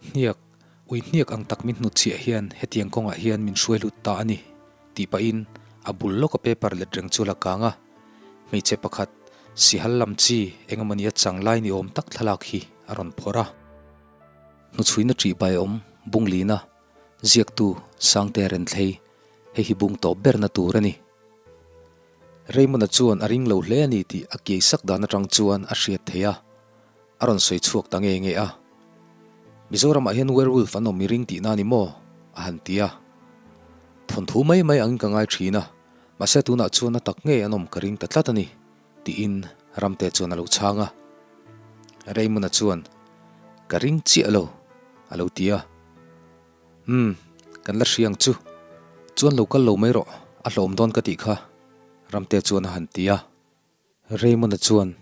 Hniak, ui hniak ang tak min hnutchhiah hian hetiang kawngah hian min hruai lut ta a ni, tih pahin a bul lawka paper let reng chu a la kang a. Hmeichhe pakhat, sihal lam chi eng emawni a chang lai ni awm tak thlalak hi a rawn phawrh a. Hnuchhuina ṭih bai awm Bunglina, ziaktu Sangte Renthlei, hei hi bung tawp berna tur a ni. Raymond-a chuan a ring lo hle a ni tih a kiai sak dan atang chuan a hriat theih a, a rawn sawi chhuak ta nge nge a. Mizoramah hian werewolf an awm i ring tihna a ni maw? a han ti a. Thawnthu mai mai angin ka ngai thin a, mahse tunah chuan a tak ngei an awm ka ring ta tlat a ni, tiin Ramte chuan a lo chhang a. Raymond-a chuan, Ka ring chiah lo, a lo ti a. Umm, kan la hria ang chu. Chuan lo kal lo mai rawh, a hlawm dawn ka tih kha, Ramte chuan a han ti a. Raymond-a chuan,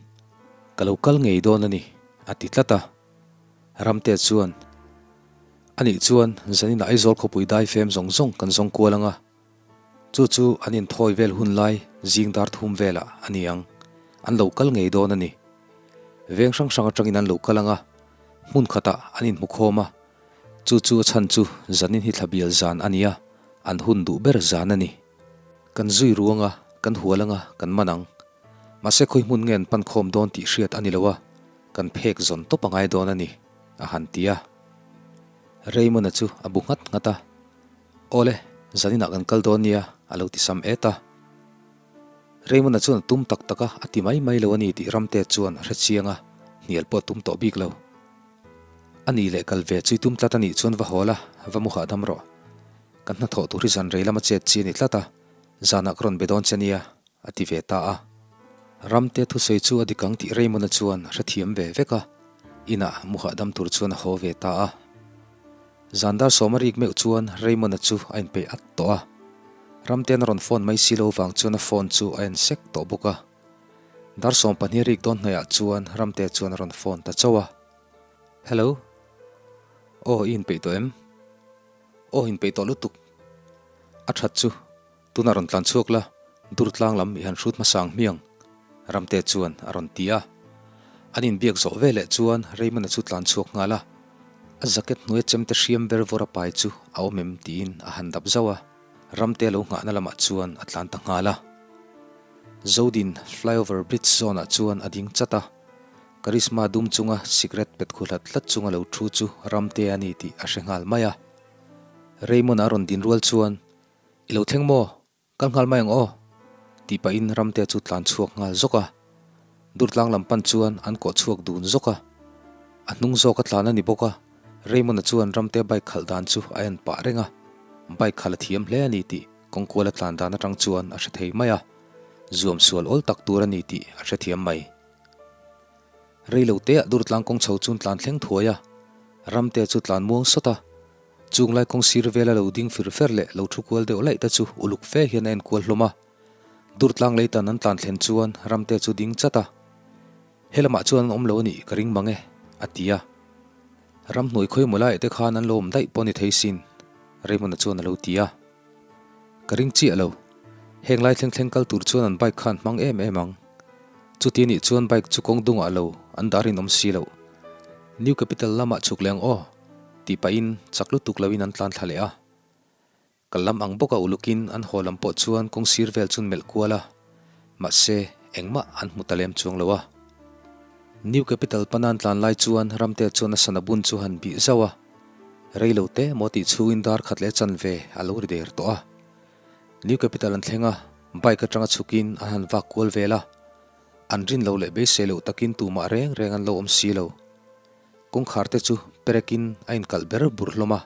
Ka lo kal ngei dawn a ni, a ti tlat a. Ramte chuan, Anih chuan zaninah Aizawl khawpui dai fem zawng zawng kan zawng kual ang a. Chu chu an inthawi vel hun lai zing dar thum velah a ni ang. An lo kal ngei dawn a ni. Veng hrang hrang atangin an lo kal ang a, hmun khatah an inhmu khawm a. Chu chu a chhan chu zanin hi thlabial zan a nia, an hun duh ber zan a ni. Kan zui ruang a, kan hual ang a, kan man ang. Mahse khawi hmun nge an pan khawm dawn tih hriat a ni lo a, kan phek zawn tawp a ngai dawn a ni, a han ti a. Raymond-a chu a bu nghat nghat a, Awle, zaninah kan kal dawn nia, a lo ti sam et a. Raymond-a chuan a tum tak tak a, a ti mai mai lo a ni tih Ramte chuan a hre chiang a, hnial pawh a tum tawh bik lo. A nih leh kal ve chui tum tlat a nih chuan va haw la, va mu hahdam rawh. Kan hnathawh tur hi zan rei lama chet chi a ni tlat a, zanah ka rawn be dawn che nia, a ti ve ta a. Ramte thusawi chu a dik ang tih Raymond-a chuan a hrethiam ve vek a, inah mu hahdam tur chuan a haw ve ta a. Zan dar sawma rik meuh chuan Raymond-a chu a inpeih at tawh a. Ramte'n a rawn phone mai si lo vang chuan a phone chu a en sek tawh bawk a. Dar 12 rik dawn hnuaiah chuan Ramte chuan a rawn phone ta chauh a. Hello. Aw, i inpeih tawh em? Aw, inpeih tawh lutuk. A that chu, tunah rawn tlan chhuak la, dur tlang lam i han hrut hmasa ang hmiang, Ramte chuan a rawn ti a. An inbiak zawh veleh chuan Raymond-a chu tlan chhuak nghal a. A jacket hnuaia chemte hriam ber vawr a pai chu a awm em tiin a han dap zauh a. Ramte lo nghahna lamah chuan a tlan ta nghal a. Zodin flyover bridge zawnah chuan a ding chat a, Karisma dum chunga cigarette pet khu hlat hlat chunga lo thu chu Ramte a ni tih a hre nghal mai a. Raymond a rawn din rual chuan, I lo thleng maw? Kal nghal mai ang aw? tih pahin Ramte chu tlan chhuak nghal zawk a. Durtlang lam pan chuan an kawh chhuak dun zawk a. A hnung zawk a tlan a ni bawk a, Raymond-a chuan Ramte bike khalh dan chu a en pah reng a, bike khalh a thiam hle a ni tih Kawngkuala tlan dan atang chuan a hre thei mai a, zuam sual awl tak tur a ni tih a hrethiam mai. Rei lo teah Durtlang kawng chho chun tlan thleng thuai a, Ramte chu tlan muang sawt a, chung lai kawng sir vela lo ding fir fer leh lo thu kual deuh laih te chu uluk fe hian a enkual hlawm a. Durtlang leitan an tlan thlen chuan Ramte chu ding chat a, He lamah chuan an awm lo a nih ka ring mang e, a ti a. Ramhnuai khawimaw laiah te khan an lo awm daih pawh a ni thei sin, Raymond-a chuan a lo ti a. Ka ring chiah lo. Heng lai thleng thleng kal tur chuan an bike kha an hmang em em ang. Chuti anih chuan bike chu kawng dungah lo an dah rinawm si loh. New Capital lamah chhuk leh ang aw, tih pahin chak lutuk loin an tlan thla leh a. Kal lam ang bawka ulukin an haw lam pawh chuan kawng sir vel chun melh kual a, mahse engmah an hmu ta lem chuang lo a. New Capital pana an tlan lai chuan Ramte chuan a sana bun chu han bih zauh a. Rei lo te maw tih chhungin dar khat leh chanve a lo ri der tawh a. New Capital an thleng a, bike atanga chhukin an han vak kual vel a. An rin lo leh beisei loh takin tumah reng reng an lo awm si lo. Kawngkhar te chu perekin a inkalh ber bur hlawm a.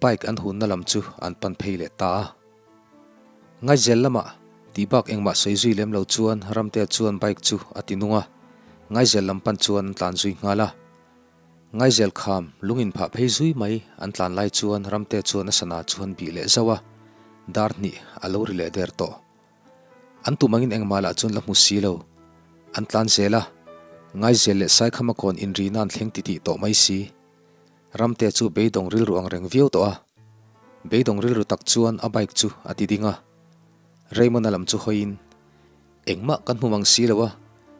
Bike an hunna lam chu an pan phei leh ta a. Ngaizel lamah tih bak engmah sawi zui lem lo chuan Ramtea chuan bike chu a ti nung a, Ngaizel lam pan chuan an tlan zui nghal a. Ngaizel kham lung inphah phei zui mai an tlan lai chuan Ramtea chuan a sana chu han bih leh zauh a, dar hnih a lo ri leh der tawh. An tum angin engmah lah chuan la hmu si lo. An tlan zel a, Ngaizel leh Saikhama kawn inrina an thleng titih tawh mai si. Ramte chu beidawng rilru ang reng viau tawh a. Beidawng rilru tak chuan a bike chu a ti ding a. Raymond-a lam chu hawiin, Engmah kan hmu mang si lo a,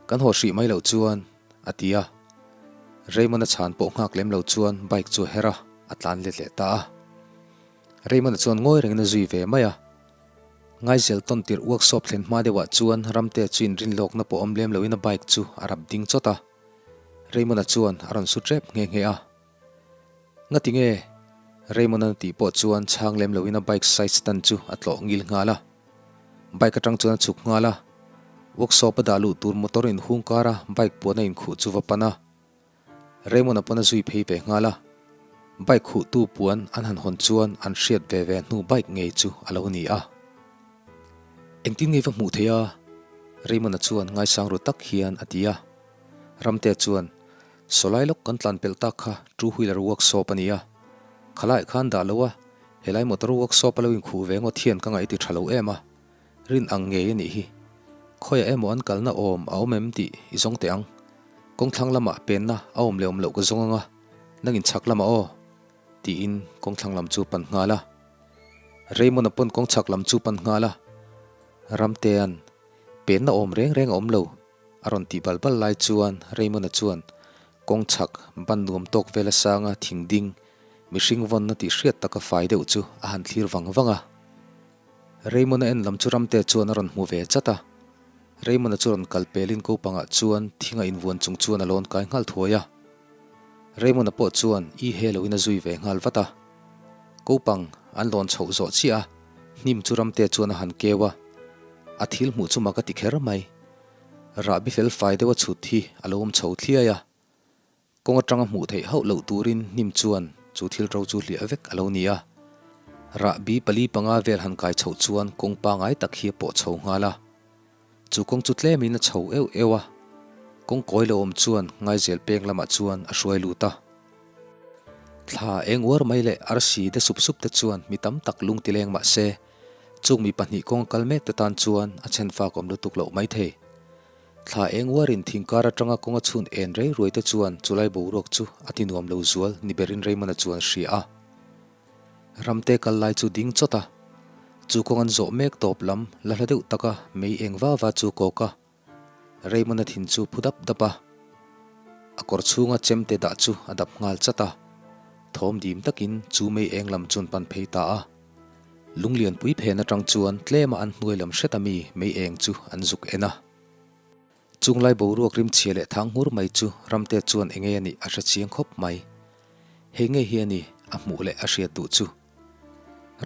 kan haw hrih mai loh chuan, a ti a. Raymond-a chhan pawh nghak lem lo chuan bike chu a her a, a tlan let leh ta a. Raymond-a chuan ngawi rengin a zui ve mai a. Ngaizel tawn tirh workshop thlen hma deuhah chuan Ramtea chu inrinlawkna pawh awm lem loin a bike chu a rap ding chawt a. Raymond-a chuan a rawn su tep nghe nghe a. Ngati nge? Raymond-a tih pawh chuan chhang lem loin a bike side stand chu a tlawh ngil nghal a. Bike atang chuan a chhuk nghal a. Workshop a dah luh tur motor inhung kara bike puan a inkhuh chu va pan a. Raymond-a pawn a zui phei ve nghal a. Bike khuhtu puan an han hawn chuan an hriat ve ve hnu bike ngei chu a lo ni a. Engtin nge va hmuh theih a? Raymond-a chuan ngaisang ru tak hian a ti a. Ramtea chuan, Sawlai lawk kan tlan pelh tak kha two wheeler workshop a ni a. Khalaiah khan dah lo a, helai motor workshop a lo inkhuh ve ngawt hian ka ngaih ti tha lo em a. Rin ang ngei a nih hi. Khawiah emaw an kalna awm a awm em tih i zawng teh ang. Kawngthlang lamah penna a awm leh awm loh ka zawng ang a, nangin chhak lamah aw? tiin kawngthlang lam chu a pan nghal a. Raymond-a pawn kawngchhak lam chu pan nghal a. Ramtea'n, Penna awm reng reng a awm lo, a rawn tih bal bal lai chuan Raymond-a chuan kawngchhak ban nuam tawk vel a sanga thing ding, mihring vawnna tih hriat taka fai deuh chu a han thlir vang vang a. Raymond-a en lam chu Ramtea chuan a rawn hmu ve chat a. Raymond-a chu rawn kal pelin kopangah chuan thing a invuan chung chuan a lawn kai nghal thuai a. Raymond-a pawh chuan i he loin a zui ve nghal vat a. Kopang an lawn chhoh zawh chiah a, hnim chu Ramtea chuan a han keu a. A thil hmuh chu mak a ti kher mai. Rahbi fel fai deuh a chhut hi a lo awm chho thliai a. Kawng atanga hmuh theih hauh loh turin hnim chuan chu thil ro chu hliah vek a lo ni a. Rahbi pali panga vel han kai chhoh chuan kawng pangai tak hi a pawh chho nghal a. Chu kawng chu tlemin a chho euh euh a. Kawng kawi lo awm chuan Ngaizel peng lamah chuan a hruai lut a. Thla eng uar mai leh arsi de sup sup te chuan mi tam tak lung ti leng mah se, chung mi pahnih kawng kal mek te tan chuan a chhen fak awm lutuk loh mai thei. Thla eng uarin thingkar atanga kawng a chhun en rei ruai te chuan chulai boruak chu a ti nuam lo zual ni berin Raymond-a chuan hria a. Ramte kal lai chu ding chawt a, chu kawng an zawh mek tawp lam la hla deuh taka mei eng va va chu kawk a. Raymond-a thin chu phu dap dap a, a kawr chhunga chemte dah chu a dap nghal chat a, thawm dim takin chu mei eng lam chuan pan phei ta a. Lunglianpui phen atang chuan tlema an hnuai lam hret ami mei eng chu an zuk en a. Chunglai boruak rimchhia leh thang nghur mai chu Ramte chuan enge a nih a hre chiang khawp mai. Hei ngei hi a ni a hmuh leh a hriat duh chu.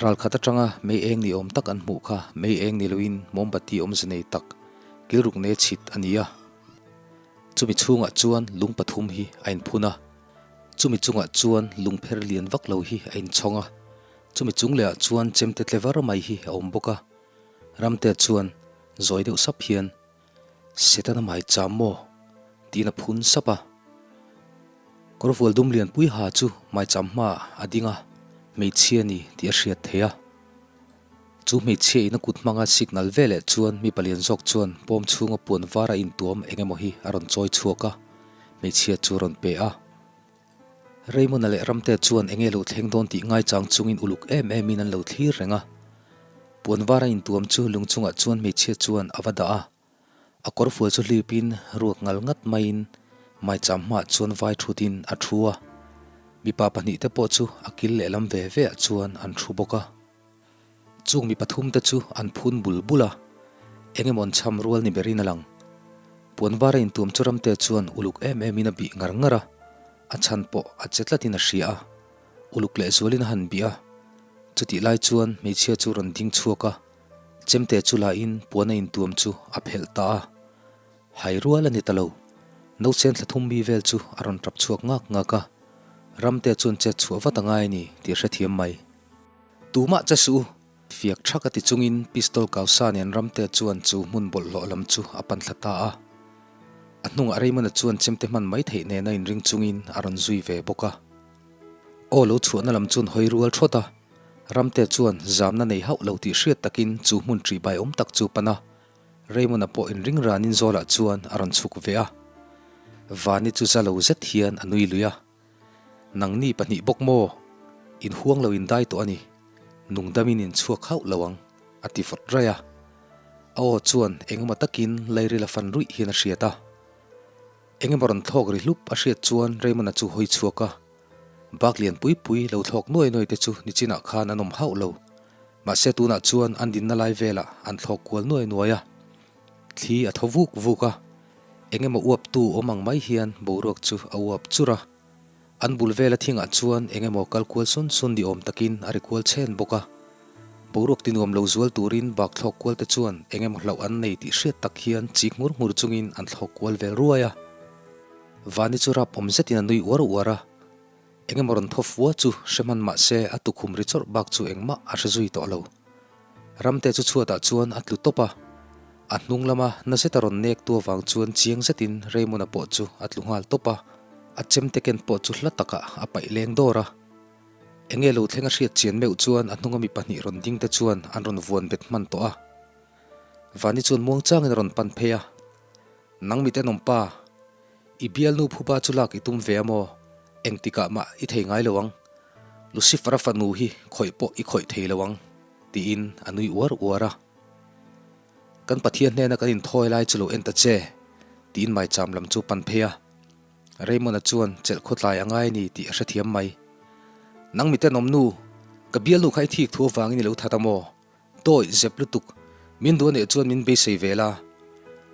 Ralkhat atanga mei eng ni awm tak an hmuh kha mei eng ni loin mawmbati awmze nei tak kilruk ne chhit a ni a. Chumi chhungah chuan lung pathum hi a inphun a. Chumi chungah chuan lungpher lian vak lo hi a inchhawng a. Chumi chung lehah chuan chemte tle var mai hi a awm bawk a. Ramtea chuan zawi deuh sap hian, Setana mai cham maw? tiin a phun sap a. Kawrfual dum lianpui ha chu maicham hmaah a ding a, hmeichhia ni tih a hriat theih a. Chu hmeichhia in a kut hmanga signal veleh chuan mi palian zawk chuan pawm chhunga puan var a intuam eng emaw hi a rawn chawi chhuak a, hmeichhia chu a rawn pe a. Raymond-a leh Ramtea chuan enge lo thleng dawn tih ngaichang chungin uluk em emin an lo thlir reng a. Puan var a intuam chu lung chungah chuan hmeichhia chuan a va dah a. A kawrfual chu hlipin ruak ngal ngat maiin maicham hmaah chuan vai thutin a thu a. Mipa pahnihte pawh chu a kil lehlam ve ve ah chuan an thu bawk a. Chung mi pathumte chu an phun bul bul a, eng emaw an chham rual ni berin a lang. Puan var a intuam chu Ramte chuan uluk em emin a bih ngar ngar a, a chhan pawh a che tlatin a hria a, uluk lehzualin a han bih a. Chutih lai chuan hmeichhia chu rawn ding chhuak a, chemte chu lahin puan a intuam chu a phelh ta a. Hai rual a ni ta lo. Nausen thla thum mi vel chu a rawn tap chhuak ngak ngak a, Ramte chuan chet chhuah vat a ngai a ni tih a hrethiam mai. Tumah che suh u! Fiak thak a ti chungin pistol kau sa nen Ramtea chuan chu hmun bawlhhlawh lam chu a pan thla ta a. A hnungah Raymond-a chuan chemte hman mai theih nena inring chungin a rawn zui ve bawk a. Aw lo chhuahna lam chuan hawi rual thawt a, Ramtea chuan zamna nei hauh lo tih hriat takin chu hmun ṭihbai awm tak chu pan a. Raymond-a pawh inring ranin zawlah chuan a rawn chhuk ve a. Vani chu za lo zet hian a nui lui a. Nangni pahnih bawk maw? Inhuang lo in dai tawh a ni. Nungdamin in chhuak hauh lo ang, a ti vawt raih a. A aw chuan engemaw takin lairil a fan ruih hian a hriat a. Engemaw rawn thlawk ri hlup a hriat chuan Raymond-a chu hawi chhuak a. Bak lian pui pui lo thlawk nuai nuai te chu nichinah khan an awm hauh lo. Mahse tunah chuan an dinna lai velah an thlawk kual nuai nuai a. Thli a thaw vuk vuk a, engemaw uaptu awm ang mai hian boruak chu a uap chur a. An bul vela thingah chuan engemaw kal kual sun sun ni awm takin a ri kual chhen bawk a. Boruak ti nuam lo zual turin bak thlawk kual te chuan engemaw hlauh an nei tih hriat tak hian chik ngur ngur chungin an thlawk kual vel ruai a. Vani chu rap awm zetin a nui uar uar a. Engemaw rawn thaw fua chu hre hman mah se a tukhum ri chawrh bak chu engmah a hre zui tawh lo. Ramte chu chhuatah chuan a tlu tawp a, a hnung lama na zeta rawn nek tu avang chuan chiang zetin Raymond-a pawh chu a tlu nghal tawp a, a chemte ken pawh chu hla takah a paih leng dawr a. Enge lo thleng a hriat chian meuh chuan a hnunga mi pahnih rawn ding te chuan an rawn vuan bet hman tawh a. Vani chuan muangchangin a rawn pan phei a, Nang mi tenawm pa, I bialnu phupa chu lak i tum ve a maw? Engtikah mah i thei ngai lo ang. Lucifer-a fanu hi khawih pawh i khawih thei lo ang, tiin a nui uar uar a. Kan Pathian hnena kan inthawi lai chu lo en ta che, tiin maicham lam chu pan phei a. Raymond-a chuan chelh khawtlai a ngai a ni tih a hrethiam mai. Nang mi tenawm nu, ka bialnu kha i thik thu avangin i lo that a maw? Tawi zep lutuk, min duh a nih chuan min beisei ve la.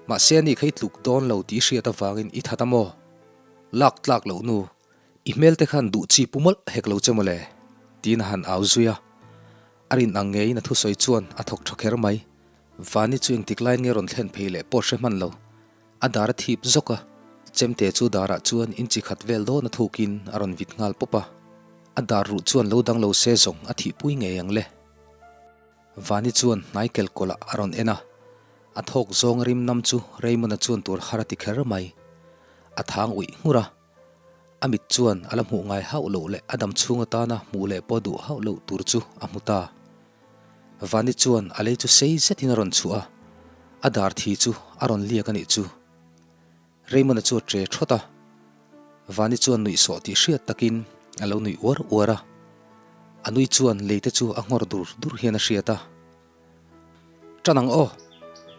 Mahse ani kha i tluk dawn lo tih i hriat avangin i that a maw? Lak tlak loh nu, i hmel te khan duh chi pu mawlh hek lo che mawle, tiin a han au zui a. A rin ang ngeiin a thusawi chuan a thawk tha kher mai. Vani chu engtik laiin nge rawn thlen phei leh pawh hre hman lo. A dar a thip zawk a, chemte chu darah chuan inchi khat vel dawn a thukin a rawn vit nghal pawp a. A dar ruh chuan lo dang lo se zawng a thihpui ngei ang le. Vani chuan hnai kelkawlah a rawn en a, a thawk zawng a rim nam chu Raymond-a chuan tur har a ti kher mai. A thang uih nghur a, a mit chuan a la hmuh ngai hauh loh leh a dam chhung atana hmuh leh pawh duh hauh loh tur chu a hmu ta. Vani chuan a lei chu sei zetin a rawn chhuah a, a dar thi chu a rawn liak a nih chu. Raymond-a chu a che thawt a, Vani chuan nuih sawh tih hriat takin a lo nuih uar uar a, a nui chuan leite chu a nghawr dur dur hian a hriat a. Tan ang aw!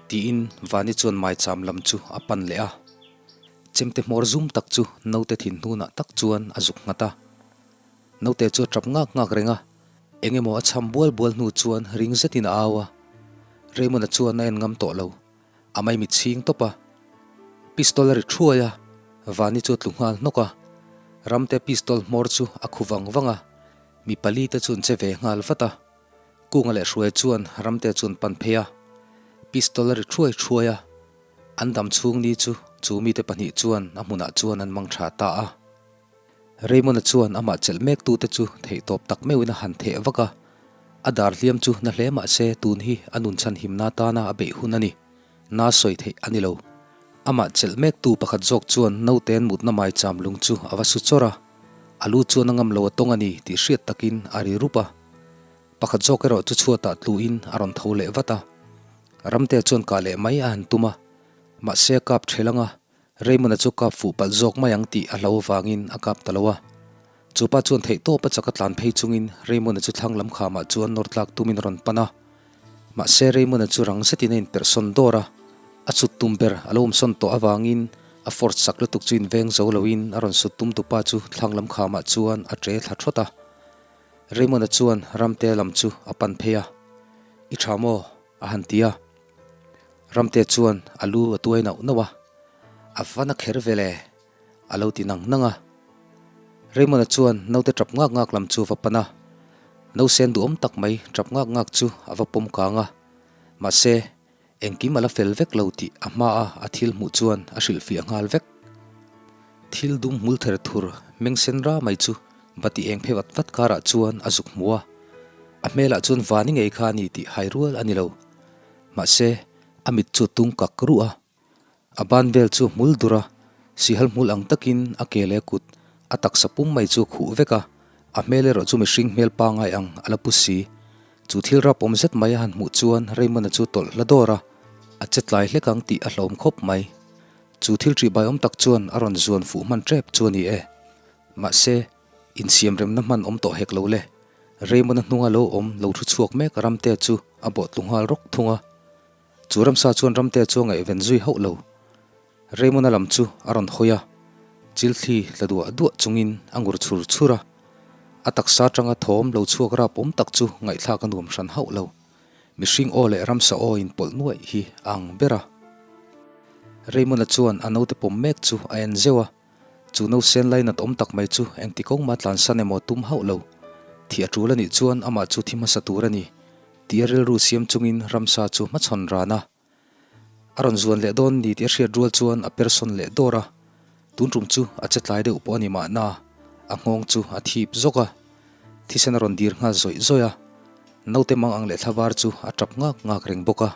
tiin Vani chuan maicham lam chu a pan leh a, chemte hmawr zum tak chu naute thin hnunah tak chuan a zuk nghat a. Naute chu a tap ngak ngak reng a, eng emaw a cham bual bual hnu chuan ring zetin a au a, Raymond-a chuan a en ngam tawh lo. A maimit chhing tawp a, pistol a ri thuai a, Vani chu a tlu nghal hnawk a, Ramte pistol hmawr chu a khu vang vang a, mi pali te chu an che ve nghal vat a, Kunga leh Hruaia chuan Ramte chu an pan phei a, pistol a ri thuai thuai a, an dam chhung ni chu chu mite pahnih chuan a hmunah chuan an mang tha ta a. Raymond-a chuan amah chelh mek tute chu theihtawp tak meuhin a han theh vak a, a dar hliam chu na hle mah se tun hi a nun chhan himna tana a beih hun a ni, na sawi theih a ni lo. Amah chelh mek tu pakhat zawk chuan naute-an mutna maicham lung chu a va su chawrh a, a lu chuan a ngam lo a tawng a ni tih hriat takin a ri rup a. Pakhat zawk erawh chu chhuatah tluin a rawn tho leh vat a, Ramtea chuan kah leh mai a han tum a, mahse a kap ṭhel ang a, Raymond-a chu kap fuh palh zawk mai ang tih a hlo avangin a kap ta lo a. Chu pa chuan theih tawp a chak a tlan phei chungin Raymond-a chu thlang lam khamah chuan nawr tlak tumin a rawn pan a. Mahse Raymond-a chu rang zetin a inperhsawn dawr a, a chut tum ber a lo awmsawn tawh avangin a force chak lutuk chu inveng zo loin a rawn sut tum tupa chu thlang lam khamah chuan a ṭe thla thawt a. Raymond-a chuan Ramte lam chu a pan phei a, I ṭha maw? a han ti a. Ramte chuan a lu a tuai nauh nauh a, A van a kher vel e, a lo ti nang nang a. Raymond-a chuan naute tap ngak ngak lam chu a va pan a, nausen duhawm tak mai tap ngak ngak chu a va pawm kang a. Mahse, engkim a la fel vek lo tih a hmaa a thil hmuh chuan a hrilhfiah nghal vek. Thil dum hmul ther thur meng sen ra mai chu bati eng phe vat vat karah chuan a zuk hmu a, a hmelah chuan vani ngei kha a ni tih hai rual a ni lo. Mahse, a mit chu a tung kak ruh a. A ban vel chu hmul dur a, sihal hmul ang takin a ke leh a kut, a taksa pum mai chu a khuh vek a, a hmel erawh chu mihring hmel pangai ang a la pu si. Chu thil rap awm zet mai a han hmuh chuan Raymond-a chu tawlh hla dawr a, a che tlai hlek ang tih a hlawm khawp mai. Chu thil ṭihbai awm tak chuan a rawn zuan fuh hman ṭep chu a ni e. Mahse, insiamremna hman awm tawh hek lo le. Raymond-a hnunga lo awm lo thu chhuak mek Ramtea chu a bawh tlu nghal rawk thung a. Chu ramsa chuan Ramtea chu a ngaihven zui hauh lo. Raymond-a lam chu a rawn hawi a, chilthli tla duah duah chungin a ngur chhur chhur a. A taksa atanga thawm lo chhuak rap awm tak chu ngaihthlak a nuam hran hauh lo. Mihring aw leh ramsa aw inpawlh nuaih hi a ang ber a. Raymond-a chuan a naute pawm mek chu a en zeuh a, chu nausen lainat awm tak mai chu engti kawng mah tlansan emaw tum hauh lo. Thih a tul a nih chuan amah chu thi hmasa tur a ni tih a rilru siam chungin ramsa chu hmachhawn ran a. A rawn zuan leh dawn ni tih a hriat rual chuan a persawn leh dawr a, tun tum chu a che tlai deuh pawh a ni mahna, a nghawng chu a thip zawk a, thisen a rawn dir nghal zawih zawih a, naute mang ang leh thlavar chu a tap ngak ngak reng bawk a.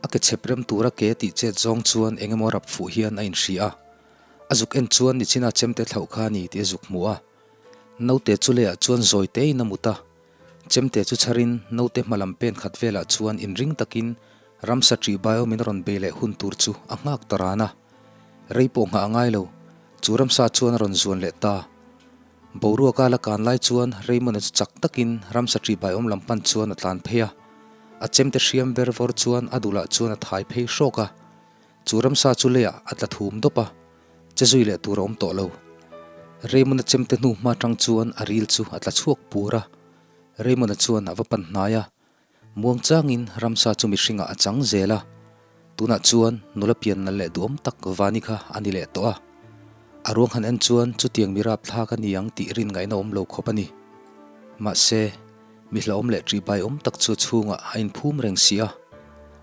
A ke chhep rem tura ke tih chet zawng chuan eng emaw rap fuh hian a inhria a, a zuk en chuan nichina chemte thlauh kha a ni tih a zuk hmu a, naute chu leiah chuan zawi tein a mut a. Chemte chu chharin naute hma lam pen khat velah chuan inring takin ramsa ṭih bai awmin rawn bei leh hun tur chu a nghak ta ran a. Rei pawh nghah a ngai lo, chu ramsa chuan a rawn zuan leh ta. Boruaka la kan lai chuan Raymond-a chu chak takin ramsa ṭih bai awm lam pan chuan a tlan phei a. A chemte hriam ver vawr chuan a dulah chuan a thai phei hrawk a. Chu ramsa chu leiah a tla thum dawp a. Che zui leh tur a awm tawh lo. Raymond-a chemte hnu hma tang chuan a ril chu a tla chhuak pur a. Raymond-a chuan a va pan hnai a. Muang changin ramsa chu mihringah a chang zel a. Tunah chuan nula pian nal leh duhawm tak Vani kha a ni leh tawh a. A ruang han en chuan chutiang mi rapthlak a ni ang tih rin ngaihna awm lo khawp a ni. Mahse. Mi hlauhawm leh ṭihbai awm tak chu a chhungah a inphum reng si a.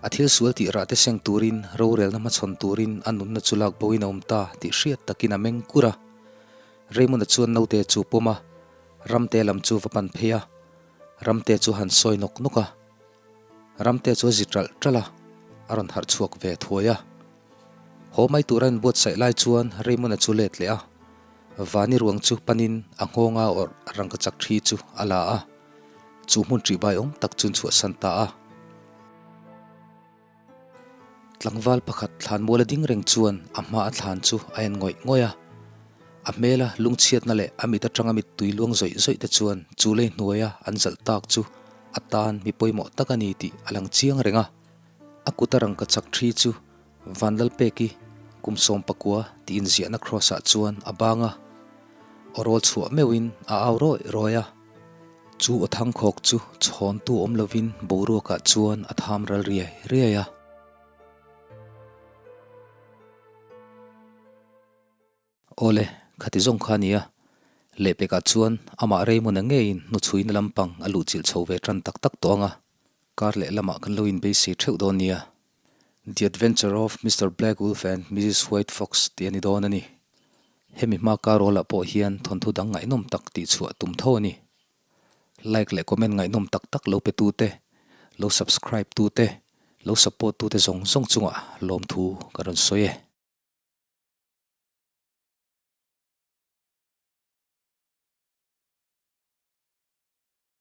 A thil sual tih rah te seng turin, rorelna hmachhawn turin a nunna chu lak boin a awm ta tih hriat takin a meng kur a. Raymond-a chuan naute chu pawm a, Ramte lam chu va pan phei a. Ramte chu han sawi nawk nawk a. Ramte chu a zi ṭalh ṭalh a, a rawn harh chhuak ve thuai a. Haw mai tura inbuatsaih lai chuan Raymond-a chu let leh a. Vani ruang chu panin a nghawnga awrh rangkachak thi chu a la a, chu hmun ṭihbai awm tak chuan chhuahsan ta a. Tlangval pakhat thlan muala ding reng chuan a hma a thlan chu a en ngawih ngawih a. A hmela lungchhiatna leh a mit aṭanga mittui luang zawih zawih te chuan chu lei hnuaia an zalh tak chu a tan mi pawimawh tak a ni tih a lang chiang reng a. A kuta rangkachak thi chu Vanlalpeki kum 19 tih inziahna cross-ah chuan a bang a, aw rawl chhuah meuhin a au rawih rawih a. Chu aw thangkhawk chu chhawntu awm lovin boruakah chuan a tham ral riai riai a. Awle, khati zawng kha a nia. Lehpekah chuan amah Raymond-a ngeiin hnuchhuina lampang a luhchilh chho ve tan tak tak tawh ang a, kar leh lamah kan lo inbeisei theuh dawn nia. The Adventure of Mister Black Wolf and Missus White Fox tih a ni dawn a ni. Hemi hma kar awlah pawh hian thawnthu dang ngaihnawm tak tih chhuah tum tho a ni. Like leh comment ngaihnawm tak tak lo pe tute, lo subscribe tute, lo support tute zawng zawng chungah lawmthu ka rawn sawi e.